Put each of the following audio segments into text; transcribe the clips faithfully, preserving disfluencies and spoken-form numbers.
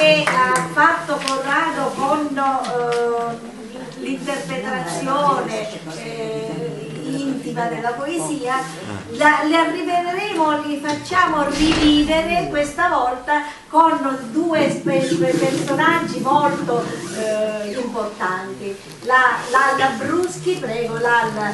Che ha fatto Corrado con, eh, l'interpretazione, eh, intima della poesia, la, le arriveremo, li facciamo rivivere questa volta con due spe-, personaggi molto, eh, importanti. La, Lalla Bruschi, prego, Lalla,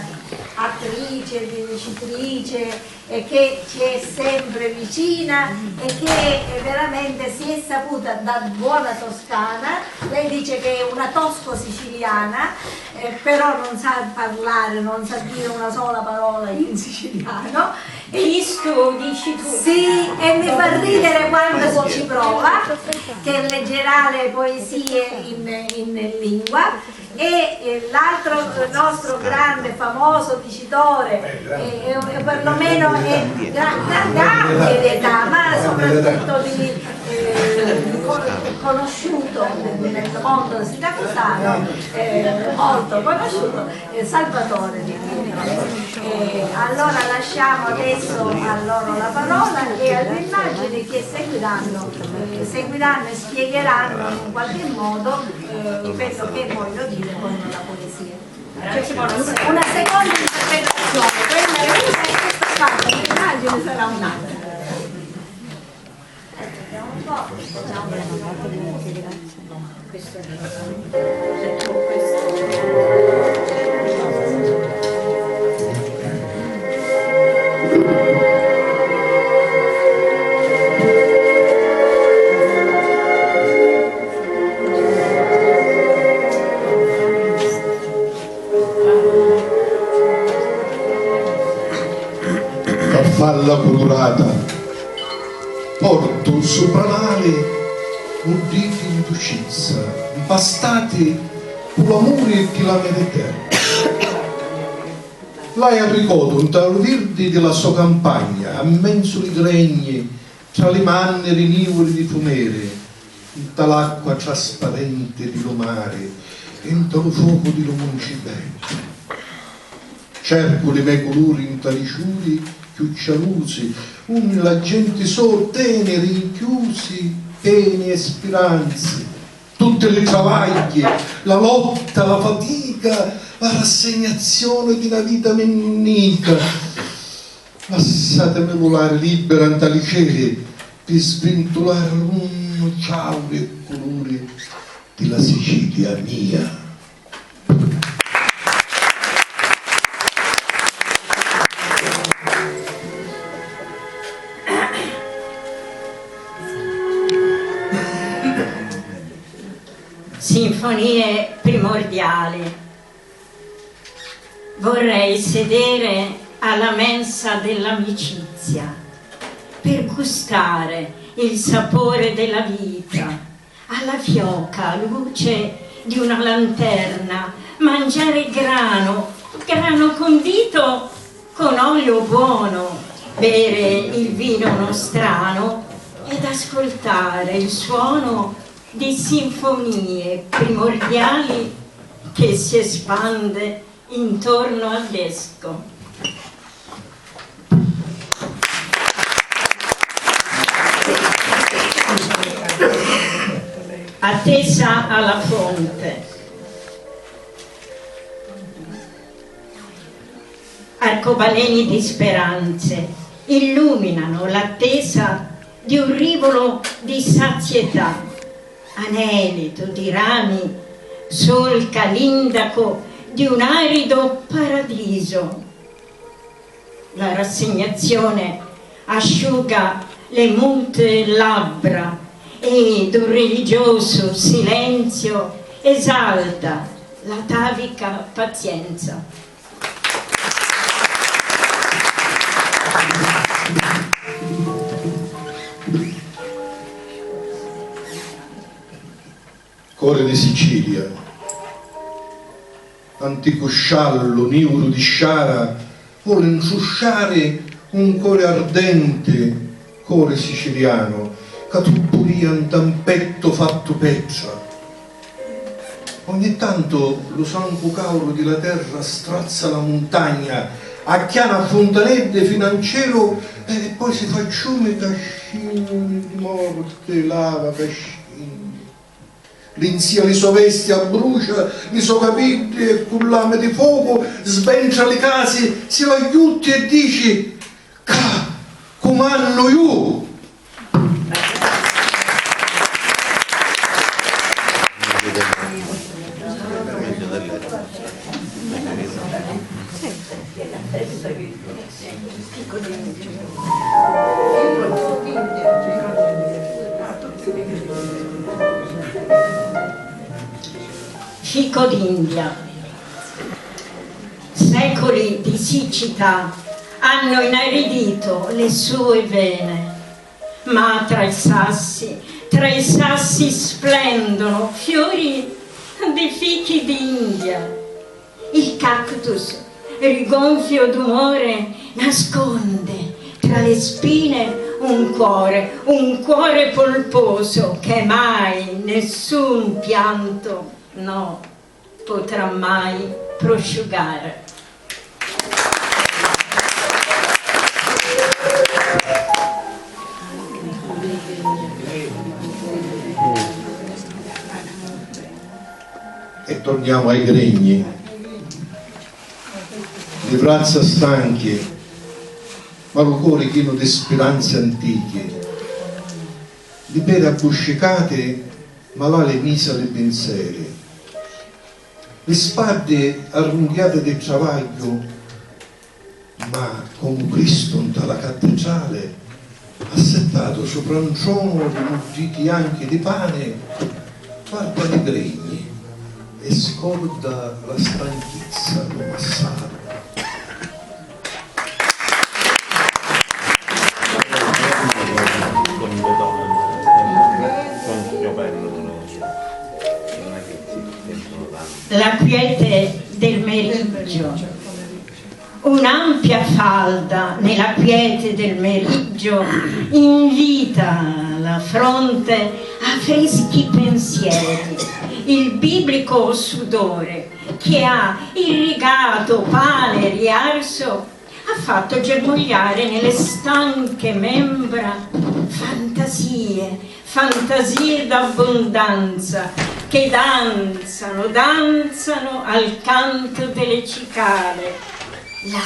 attrice, vincitrice, e che ci è sempre vicina e che, eh, veramente si è saputa da buona toscana. Lei dice che è una tosco-siciliana, eh, però non sa parlare, non sa dire una sola parola in siciliano. E Cristo, dici tu. Sì, e mi fa ridere quando si ci prova, che leggerà le poesie in, in lingua. E, eh, l'altro, eh, nostro grande, famoso dicitore, eh, eh, eh, perlomeno è gra-, gra-, grande in età, ma soprattutto di, eh, co-, conosciuto nel mondo siracusano, eh, molto conosciuto, eh, Salvatore Di Quinto. Eh, allora lasciamo adesso a loro la parola e alle immagini che seguiranno, eh, seguiranno e spiegheranno in qualche modo, eh, quello che voglio dire con la poesia. Cioè, ci vuole una seconda interpretazione, quella è una e questa sarà un'altra. Farfalla culurata, portu supra l'ali mudditi di ducizza, mpastati cu l'amuri di la me terra. L'haiu arricotu nta lu virdi di la so campagna, a menzu li gregni, tra li manniri nìuri di fumeri, nta l'acqua trasparenti di lu mari e nta lu focu di lu muncibeddu. Cercu li me culuri nta li ciuri chiù cialusi, unni la genti sò teni rinchiusi, peni e spiranzi, tutti li travagghi, la lotta, la fatica, la rassegnazioni di na vita minnica. Lassatimi vulari libera nta li celi pi svintulari l'unnu ciauri e culuri di la Sicilia mia. Sinfonie primordiali. Vorrei sedere alla mensa dell'amicizia per gustare il sapore della vita, alla fioca luce di una lanterna, mangiare grano, grano condito con olio buono, bere il vino nostrano ed ascoltare il suono di sinfonie primordiali che si espande intorno al desco. Attesa alla fonte. Arcobaleni di speranze illuminano l'attesa di un rivolo di sazietà. Anelito di rami solca l'indaco di un arido paradiso. La rassegnazione asciuga le mute labbra ed un religioso silenzio esalta l'atavica pazienza. Cori di Sicilia, anticu sciallu niuru di sciara, voli ntrusciari un cori ardenti, cori sicilianu, ca turburia nta 'n pettu fattu petra. Ogni tantu lu sangu cauru di la terra strazza la muntagna, acchiana a funtaneddi finu a 'n celu e poi si fa ciumi ca scìnuni di morti, lava ca scìnuni. Linzia li so vesti, abbrucia li so capiddi e cu lami di focu sventra li casi, si l'agghiutti e dici: "Ccà cumannu ju!" Fico d'India. Secoli di siccità hanno inaridito le sue vene, ma tra i sassi, tra i sassi splendono fiori di fichi d'India. Il cactus, rigonfio d'umore, nasconde tra le spine un cuore, un cuore polposo che mai nessun pianto, no, potrà mai prosciugare. E torniamo ai gregni. Li vrazza stanchi, ma lu cori chinu di spiranzi antichi. Li pedi abbuscicati, ma l'ali misi a li pinseri. Li spaddi arrungghiati di travagghiu, ma comu Cristu nta la cattedrali, assittatu supra un tronu di mugghichi janchi di pani, guarda li gregni e scorda la stanchizza, lu massaru. La quiete del meriggio. Un'ampia falda nella quiete del meriggio invita la fronte a freschi pensieri. Il biblico sudore che ha irrigato pane riarso ha fatto germogliare nelle stanche membra fantasie, fantasie d'abbondanza che danzano, danzano al canto delle cicale, là,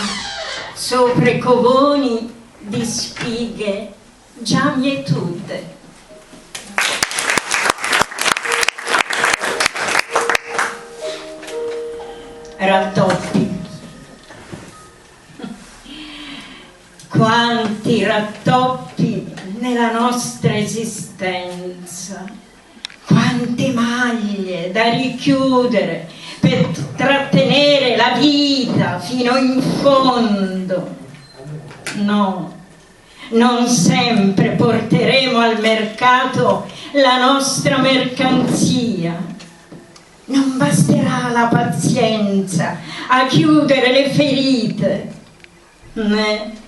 sopra i covoni di spighe già mietude. Rattoppi. Quanti rattoppi nella nostra esistenza, quante maglie da richiudere per trattenere la vita fino in fondo. No, non sempre porteremo al mercato la nostra mercanzia. Non basterà la pazienza a chiudere le ferite, né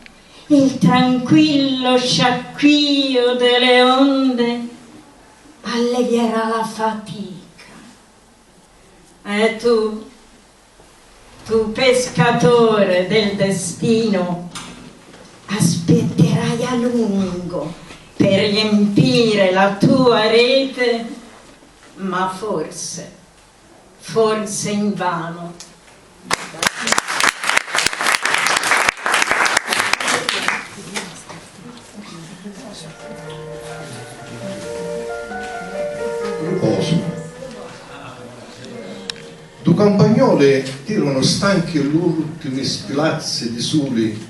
il tranquillo sciacquio delle onde allevierà la fatica. E tu, tu pescatore del destino, aspetterai a lungo per riempire la tua rete, ma forse, forse invano. Riposu. Du campagnoli tiranu stanchi l'urtimi spilazzi di suli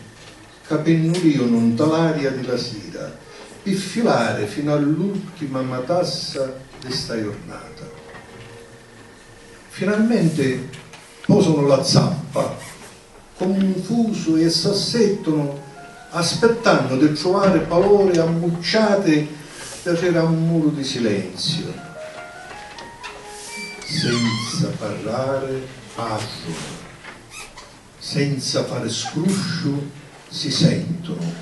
ca pinnulìunu nta l'aria di la sira pi filari finu all'urtima matassa di sta jurnata. Finalmenti pòsunu la zappa, confusu e s'assettunu aspettannu di truvari palori ammucciati darreri a un muru di silenziu. Senza parrari parrunu, senza fari scrusciu si sentunu.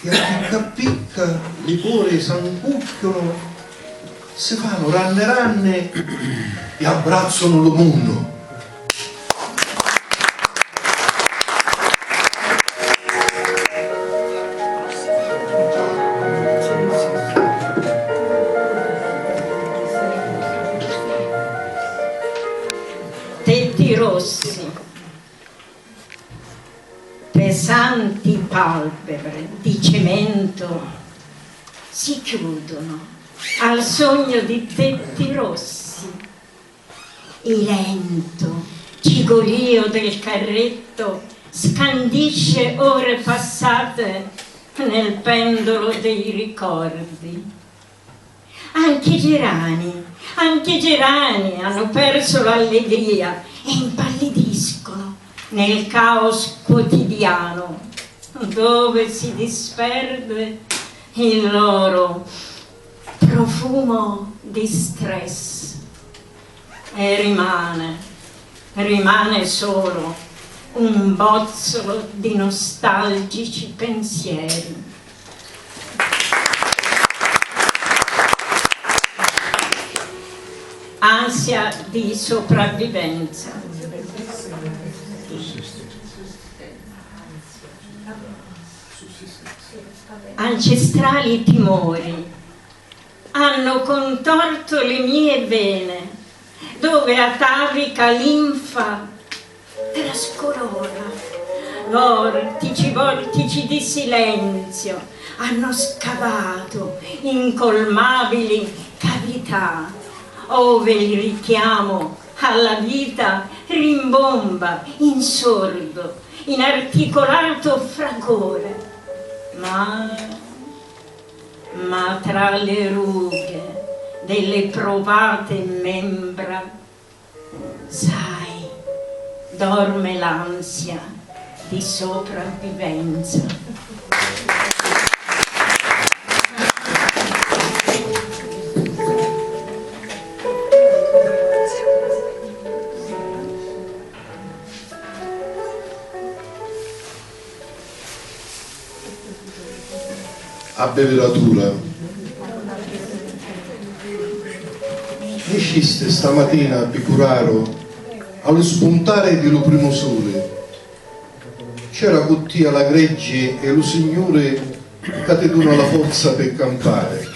E a picca a picca li cori s'ancucchiunu, si fanu ranni ranni e abbrazzunu lu munnu. palpebre di cemento si chiudono al sogno di tetti rossi. E lento, cigolìo del carretto scandisce ore passate nel pendolo dei ricordi. Anche i gerani, anche i gerani hanno perso l'allegria e impallidiscono nel caos quotidiano, dove si disperde il loro profumo di stress. E rimane, rimane solo un bozzolo di nostalgici pensieri. Ansia di sopravvivenza. Ancestrali timori hanno contorto le mie vene, dove atavica linfa trascolora. Vortici, vortici di silenzio hanno scavato incolmabili cavità, ove il richiamo alla vita rimbomba in sordo, inarticolato fragore. Ma ma tra le rughe delle provate membra, sai, dorme l'ansia di sopravvivenza. Abbeviratura. Niscisti stamatina pi Curaro a lu spuntari di lu primu suli. C'era cu tia la greggi e lu Signuri ca ti duna la forza pi campari.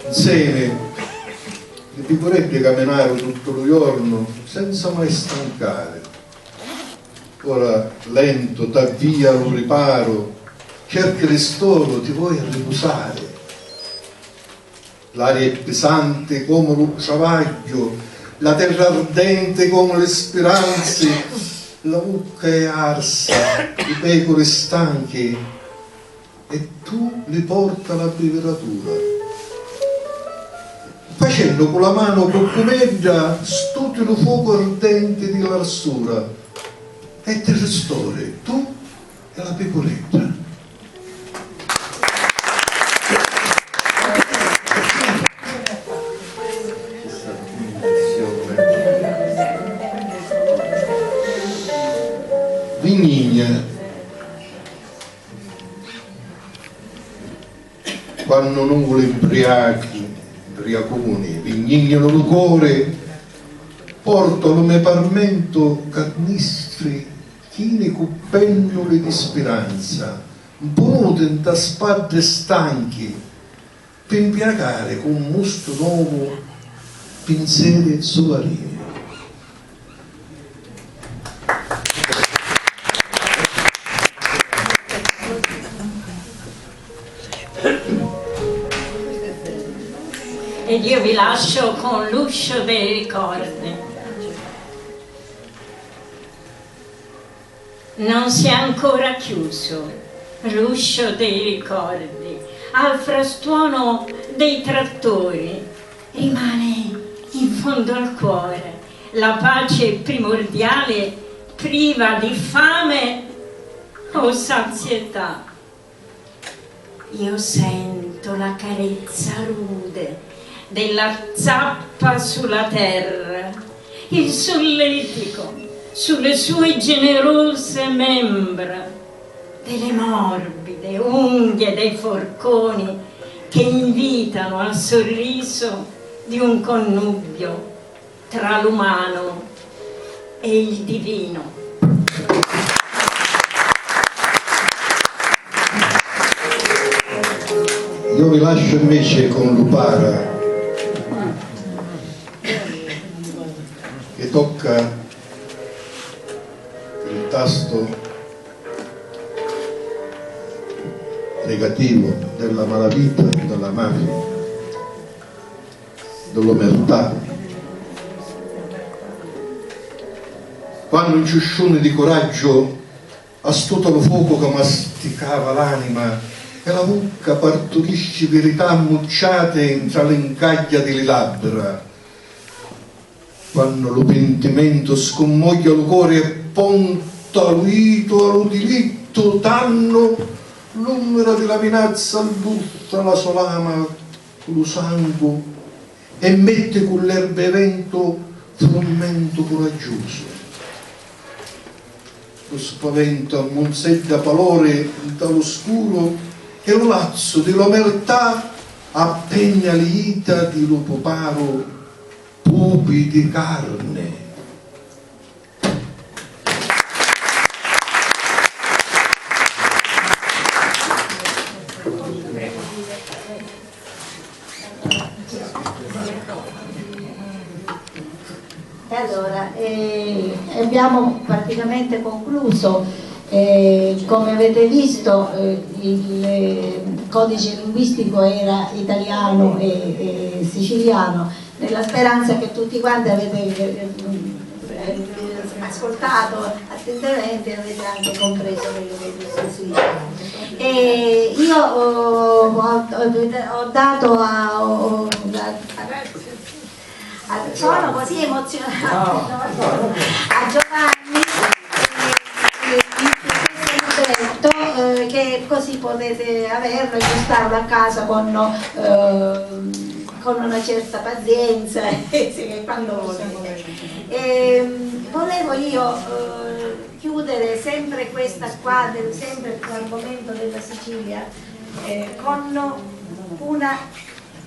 Nsemi, li picureddi caminaru tuttu lu jornu senza mai stancari. Ora lentu t'avvia lu riparu, cerchi ristoru, ti voi arripusari. L'aria è pisanti comu lu travagghiu, la terra ardenti comu li spiranzi, la vucca è arsa, i pecuri stanchi, e tu li porta l'abbiviratura. Facennu cu la manu curcumedda stuti lu focu ardenti di l'arsura e ti ristori tu e la picuredda. Vignigna. Quannu nuvuli mbriachi, mbriacuni, vi ngignanu lu cori, portu a lu me parmentu cannistri chini cu pennuli di spiranza, mpunuti nta spaddi stanchi, pi mbriacari cu un mustu novu pinzeri suvarini. Ed io vi lascio con l'uscio dei ricordi. Non si è ancora chiuso l'uscio dei ricordi al frastuono dei trattori, rimane in fondo al cuore la pace primordiale, priva di fame o sazietà. Io sento la carezza rude della zappa sulla terra, il solletico sulle sue generose membra, delle morbide unghie dei forconi che invitano al sorriso di un connubio tra l'umano e il divino. Io vi lascio invece con Lupara, che tocca il tasto Negativo della malavita, della mafia, dell'omertà. Quannu un ciusciuni di curaggiu astuta lu focu ca masticava l'anima e la vucca parturisci virità ammucciati ntra l'incagghia di li labbra, quannu lu pintimentu scummogghia lu cori e ponta lu jitu a lu dilittu, tannu l'ummira di la vinazza albuzza la so lama cu lu sangu e metti cu l'erba e ventu frummentu curaggiusu. Lu spaventu ammunzedda palori nta lu scuru e lu lazzu di l'omertà appenna li jita di lu puparu pupi di carni. E allora, eh, abbiamo praticamente concluso. Eh, come avete visto, eh, il, eh, codice linguistico era italiano e, e siciliano, nella speranza che tutti quanti avete, eh, eh, ascoltato attentivamente e avete anche compreso quello che ho detto. E io ho, ho- ho dato a, ho- ho- a- sono così emozionata a Giovanni, eh, eh, questo libretto, eh, che così potete averlo e portarlo a casa con, eh, con una certa pazienza, eh, quando volete. Ehm, volevo io, eh, chiudere sempre questa qua, del, sempre l'argomento della Sicilia, eh, con una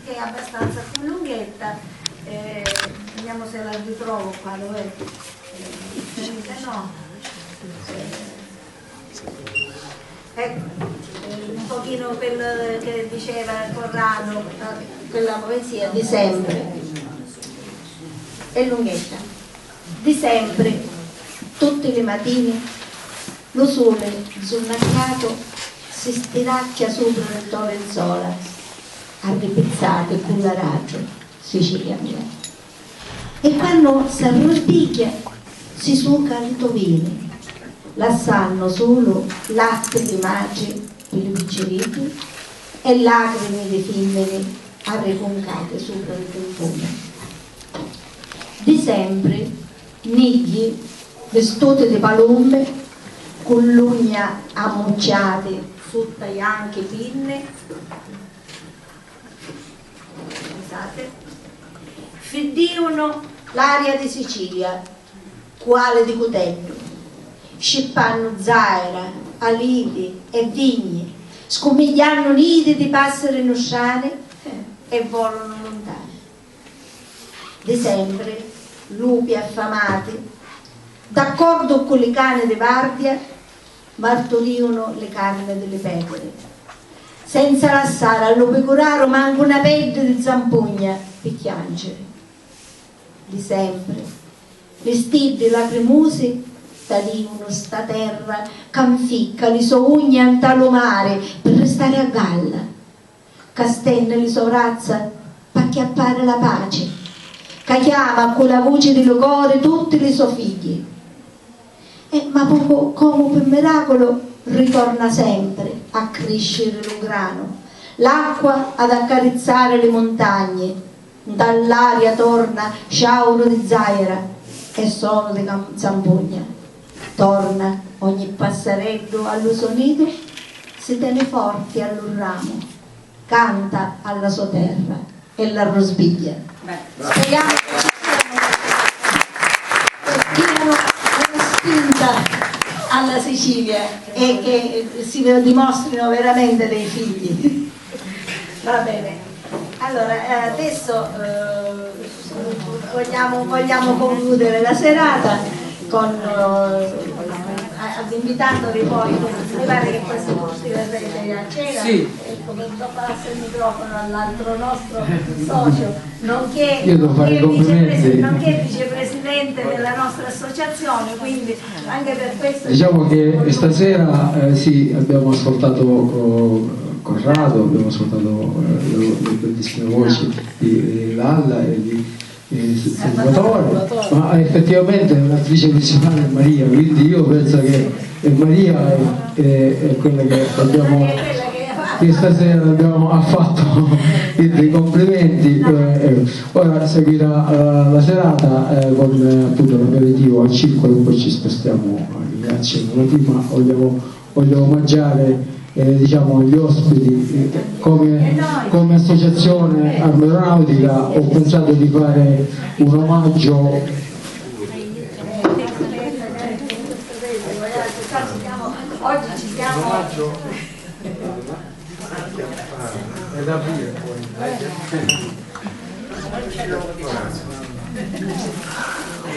che è abbastanza più lunghetta. Eh, vediamo se la ritrovo qua, dov'è? Eh, no. Eh, ecco, eh, un pochino quello che diceva Corrado, eh, quella poesia di sempre. È lunghetta. Di sempri, tutti li matini, lu suli nzunnacchiatu si stiracchia supra li to linzola, arripizzati cu l'aratru, Sicilia mia. E quannu s'arrusbigghia, si suca li to vini, lassannu sulu latti di matri pi li picciriddi e lacrimi di fimmini arricuncati supra li tumpuni. Di sempri, nigghi, vistuti di palummi, cu l'ugna ammucciati sutta janchi pinni, scusate, fiddìunu l'aria di Sicilia cu ali di cuteddu, scippannu zaira, alivi e vigni, scummigghiannu nidi di pàssiri nustrani, eh, e vòlunu luntani. Di sempri, lupi affamati, d'accordu cu li cani di vardia, marturìunu li carni di li pètiri, senza lassari a lu picuraru mancu na peddi di zampugna pi chiànciri. Di sempri, li stiddi lacrimusi tadìunu sta terra ca nficca li so ugna nta lu mari pi ristari a galla, ca stenni li so vrazza p'acchiappari la paci, ca chiama cu la vuci di lu cori tutti li so figghi. E ma pocu comu pi miraculu ritorna sempri a crisciri lu granu, l'acqua ad accarizzari li muntagni, nta l'aria torna ciauru di zaira e sonu di cam- zampugna, torna ogni passareddu a lu so nidu, si teni forti a lu ramu, canta a la so terra e l'arrusbigghia. Speriamo che ci siano, che diano una spinta alla Sicilia e che si dimostrino veramente dei figli. Va bene. Allora, eh, adesso, eh, vogliamo, vogliamo concludere la serata con, eh, invitandovi poi, mi pare che questi posti verrete a cena. Sì. Ecco, dopo passo il microfono all'altro nostro socio, nonché, nonché vicepres- nonché vicepresidente della nostra associazione, quindi anche per questo... Diciamo che stasera, eh, sì, abbiamo ascoltato, eh, Corrado, abbiamo ascoltato eh, le, le bellissime voci di eh, Lalla e di eh, Salvatore, ma effettivamente l'attrice principale è Maria, quindi io penso che eh, Maria è, è- è quella che abbiamo che stasera abbiamo affatto quindi complimenti. Eh, eh. Ora seguirà eh, la serata eh, con eh, appunto l'aperitivo al circolo e poi ci spostiamo a cena, ma prima vogliamo voglio omaggiare eh, diciamo, gli ospiti. Eh, Come, come associazione aeronautica ho pensato di fare un omaggio. Oggi ci siamo. È da aprire poi.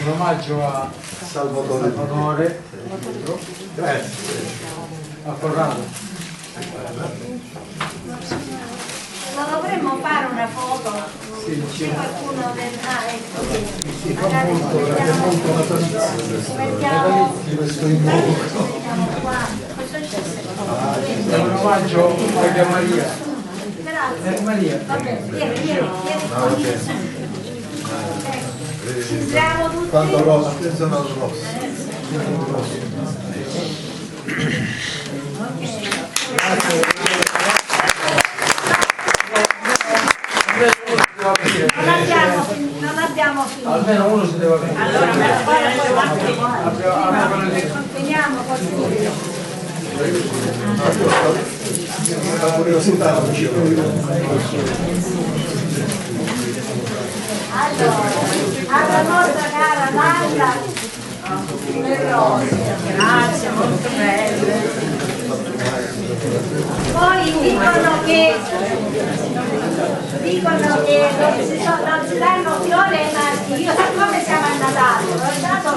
Un omaggio a Salvatore. Salvatore. Grazie. A Corrado. Lo dovremmo fare una foto? Sì, c'è qualcuno del... Ah, ecco, sì. Magari ci mettiamo, ci mettiamo, ci mettiamo qua. Questo c'è, secondo me. È un omaggio a Maria. Grazie. Eh, Maria. Va bene, vieni, vieni, vieni. Ci siamo tutti. Quando rosso, attenzione al rosso. Non abbiamo finito, non abbiamo finito. Almeno uno si deve avere. Allora, vediamo così. Allora, alla nostra cara Lalla, le rose. Grazie, molto belle. Poi dicono che, dicono che non si, so- non si danno fiori ai maschi. Io, siccome siamo a Natale, ho dato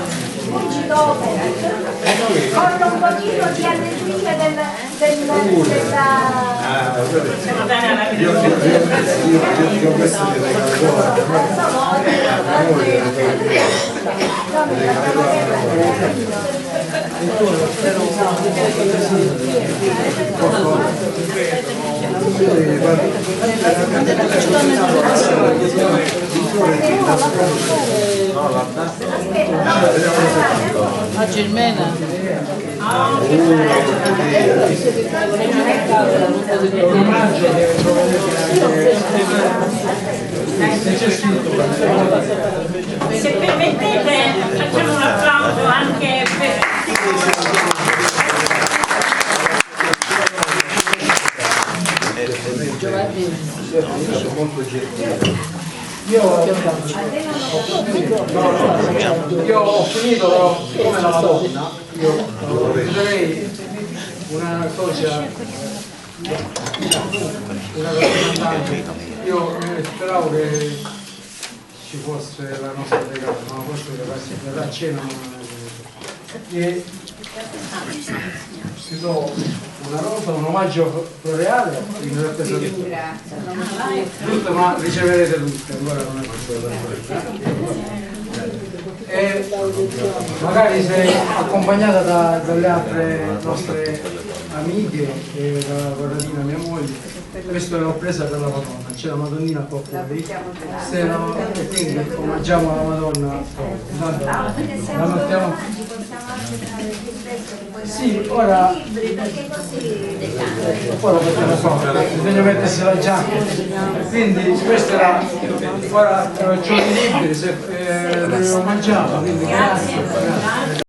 un gitopo con un pochino di annetuine del, del, della... Se permettete, facciamo un applauso anche per... Io, io ho finito, però, siccome la Madonna, io eh, chiuderei una cosa, una cosa importante. Io eh, speravo che ci fosse la nostra preghiera, ma forse verrà, verrà a cena, non è che... E si do una rosa, un omaggio floreale, in rappresentanza. Giusto, ma riceverete tutte, ancora non è... E magari se accompagnata da, dalle altre nostre amiche e da Corradina, mia moglie, questa è l'offesa per la Madonna, c'è la Madonnina qua fuori, se la, quindi omaggiamo la Madonna, intanto la mettiamo. Sì, ora, ora bisogna mettersi la giacca, quindi questa era, ora eh, c'ho i libri, se eh, li omaggiamo, quindi grazie.